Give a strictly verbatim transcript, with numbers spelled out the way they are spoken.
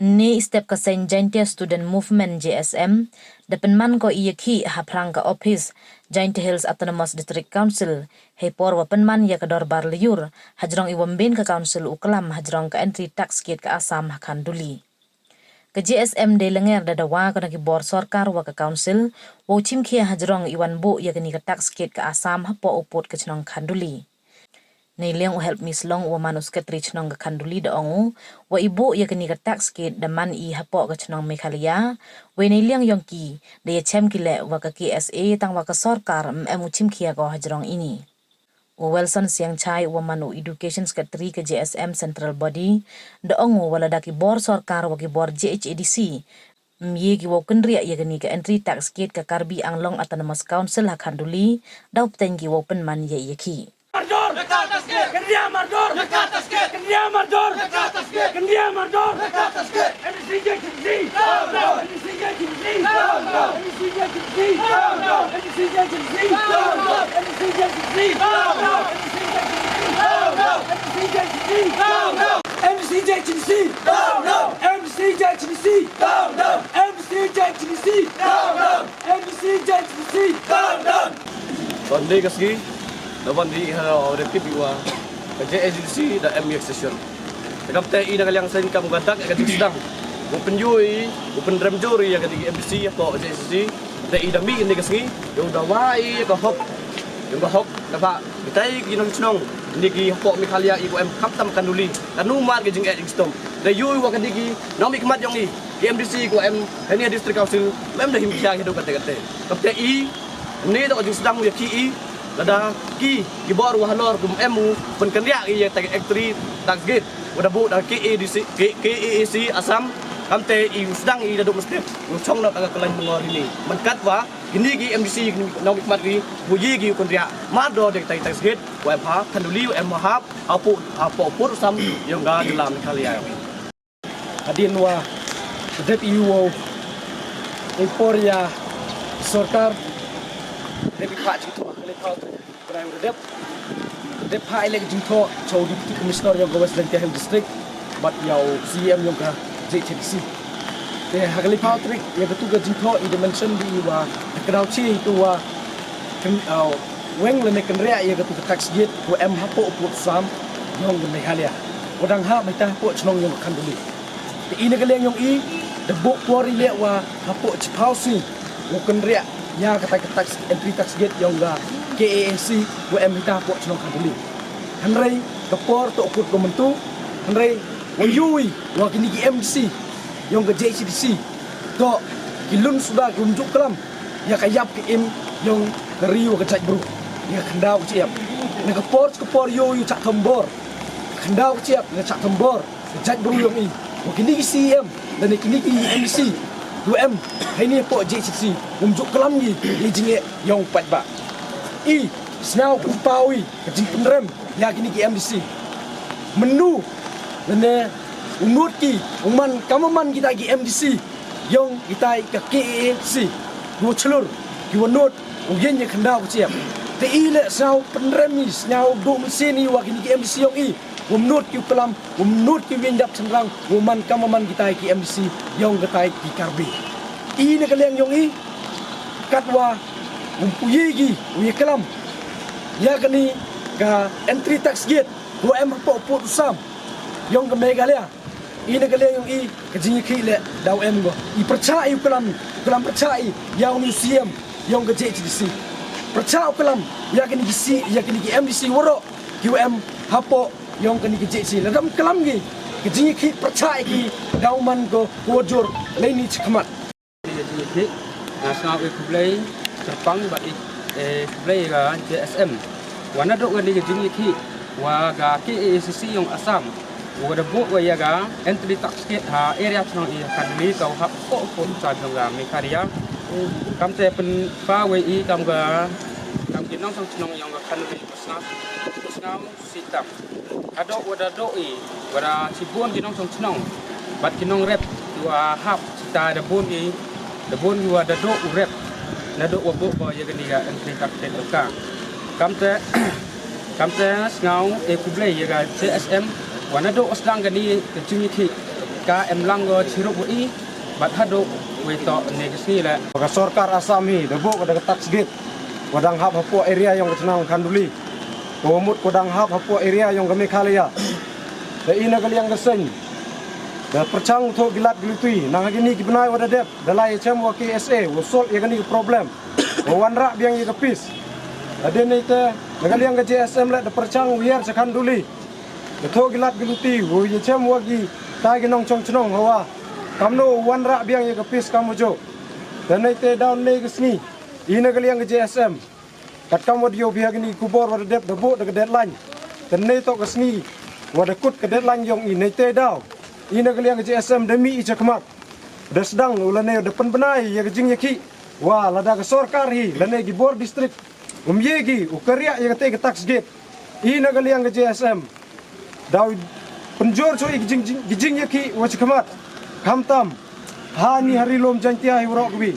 Ynne i step ka seng Jaintia Student Movement, J S M, da pynman ko i yakhih haphrang ka office Jaintia Hills Autonomous District Council, heipor wa pynman ya ka dorbar lyiur hajrong i wa ym bien ka council u klam hajrong ka entry tax gate ka Assam ha Khanduli. Ka J S M da langer da dawa ko na ki bor sorkar wa ka council wow chimkhia hajrong i wan buh ya kani ka tax gate ka Assam hapoh u pud ka chnong Khanduli. Neiliang u Helpmist Long wa man u secretary chnong ka Khanduli da ong u wa i buh ya kani ka tax gate da man i hapoh ka chnong Meghalaya, wei neiliang yong ki da yachem ki leh wa ka K S A tang wa ka sorkar ym em u chimkhia ko hajrong ini. U Wilson Siangchai wa man u education secretary ka J S M central body da ong u wa lada ki bor sorkar wa ki bor J H A D C ym ye ki wow kynriah ya kani ka entry tax gate ka Karbi Anglong Autonomous Council ha Khanduli, daw pteng ki wow pynman ya i yakhih. Mardor! Kynriah mardor! Kynriah mardor! Kynriah mardor! M C J H D C! M C J H D C! M C J H D C! M C J H D C! M C J H D C! M C J H D C! M C J H D C! Down, down! Wan di ka sngi, da wan di ha, da tip i wa ka J H A D C da em ya ka session. Te kamte i na ka liang seiñ kam ka dak ka jingsdang wow pynyoh i, wow pynrem jur i ya ka digi M D C hapoh J H A D C. Te i da mih ini ka sngi, yow dawa i ka hok, yow ka hok da ba kitai ki nongchnong ini ki hapoh Meghalaya i ko em khamtam Khanduli, kanu mar ki jingeh jingstom. Da yoh i wa ka digi nongmihkhmat yong i ki M D C ko em heini ha District Council, em da him khia hi du kate kate. Kamte i ni da ka jingsdang ya ki i, lada ki, ki bor wa halor kum em u pynkynriah i ya ta ka entry tax gate wa da buh da K A D C, K-, K A A C Assam. Kamte i u sdang i da du mesti u chong na ka klan mangor ini. Man katwa kini ki M D C kini nongmihkhmat ki, wow ye ki u kynriah mardor da ka tax gate wa em ha Khanduli, wa em ha hap, hapoh, hapoh pud Assam yong ka jylla Meghalaya. Hadien wa dep i wow i por ya sorkar, dep i phah jingthoh ha ka Khliehriat, pynai wa dep, dep phah i leh jingthoh cha u Deputy Commissioner yong ka West Jaintia Hills District bad ya u C E M yong ka J H A D C. Te ha ka Khliehriat ya katu ka jingthoh i da mention di i wa da kdaw chi itu wa kyn-, uh, weng lane kynriah ya katu ka tax gate wa em hapoh pud Assam yong ka Meghalaya, wa dang hap hita hapoh chnong yong ka Khanduli. Te i na ka liang yong i, da buh por i leh wa hapoh chiphaw sngi wow kynriah ya kata ka tax, entry tax gate yong ka K A A C wa em hita hapoh chnong Khanduli. Hynrei ka por toh kut ko myntu, hynrei wa yoh i wa kini ki M D C yong ka J H A D C toh ki lun suda ki ym ju klam ya ka yap ka im yong ka ri wa ka jaitbru, ya ka khyndaw ka chyiap. Na ka por ka por yoh i u chah thombor ka khyndaw ka chyiap, na chah thombor ka jaitbru yong i, wa kini ki C E M lane kini ki M D C wa em heini hapoh J H A D C ym ju klam ki ya i jingeh yong paidbah. I sñiaw pynpaw i ka jingpynrem ya kini ki M D C. Mynnu lane u nud ki u man kam wa man kitai ki M D C yong kitai ka K A A C, ki wa chlur, ki wa nud u yeng ya ka khyndaw ka chyiap. Te i leh sñiaw pynrem i, sñiaw duh mynsiem i wa kini ki M D C yong i wa ym nud ki u klam, wa ym nud ki u yeng dap chynrang, wa man kam wa man kitai ki M D C yong kitai ki Karbi. I na ka liang yong i, katwa ym pu ye ki u ya klam ya kani ka entry tax gate wa em hapoh pud Assam yong ka Meghalaya, i na ka liang yong i ka jingyakhih leh daw em ko. I pyrchah i u klam, u klam pyrchah i ya uni u C E M yong ka J H A D C. Pyrchah u klam ya kini ki C, ya kini ki M D C waroh ki wa em hapoh yong kani ka J H A D C. Lada ym klam ki, ka jingyakhih pyrchah i ki daw man ko ka wa jur lei ni chakhmat. Ka jingyakhih, nga sñiaw e khublei chyrpang bad e, e khublei ka J S M. Wa nadooh kani ka jingyakhih wa ka K A A C C yong Assam wa da buh wa ya ka entry tax gate ha area chnong i ha Khanduli, ka wa hap hapoh pud Assam yong ka Meghalaya. Kamte pynpaw wa i kam ka, kam ki nongchong chnong yong ka Khanduli, sñiaw, sñiaw sitam. Hadooh wa da dooh i, wa da chibun ki nongchong chnong bad ki nongrep ki wa hap, chita da bun i, da bun i wa da dooh u rep nadooh wa buh ko ya kani ka entry tax gate yong ka. Kamte, kamte sñiaw e khublei ya ka J S M wa nadooh wa sdang kani ka jingyakhih Ka em lang ko chirup wa i, bat haduk, wei to ne ka sngi le. Ka sorkar Assam hi, da bok da ka tax gate, wa dang hap hapoh area yong ka chnong Khanduli. Ko mut ko dang hap hapoh area yong ka Meghalaya. Da i na ka liang ka seng. Da pyrchang u thoh ki lad ki luti, nang ha kini ki bnai wa da dep, da lai ya chem wa K S A, wa solve ya kani ka problem. Wa wanrah biang ya ka peace. Da dei neite, na ka liang ka J S M le da pyrchang u hiar cha Khanduli. Da thoh ki lad ki luti, wow ya chem wa ki tai ki nongchong chnong hawa. Kamno u wanrah biang ya ka peace kam u jooh. Da neite daw ne ka sngi. I na ka liang ka J S M. Katkam wa da yoh phi ha kani ka khubor wa da dep da bok da ka deadline. Te ne toh ka sngi. Wa da kut ka deadline yong i neite daw. I na ka liang ka J S M da mih i chakhmat. Da sdang u lane da pynbna i ya ka jingyakhih. Wa lada ka sorkar hi, lane ki bor district. Um ye ki, u kariah ya kate ka tax gate. I na ka liang ka J S M. Daw pynjor choi ki jing, jing, ki jingyakhih wa chakhmat. Khamtam. Ha ni ha ri lum Jaiñtia hi waroh kawi.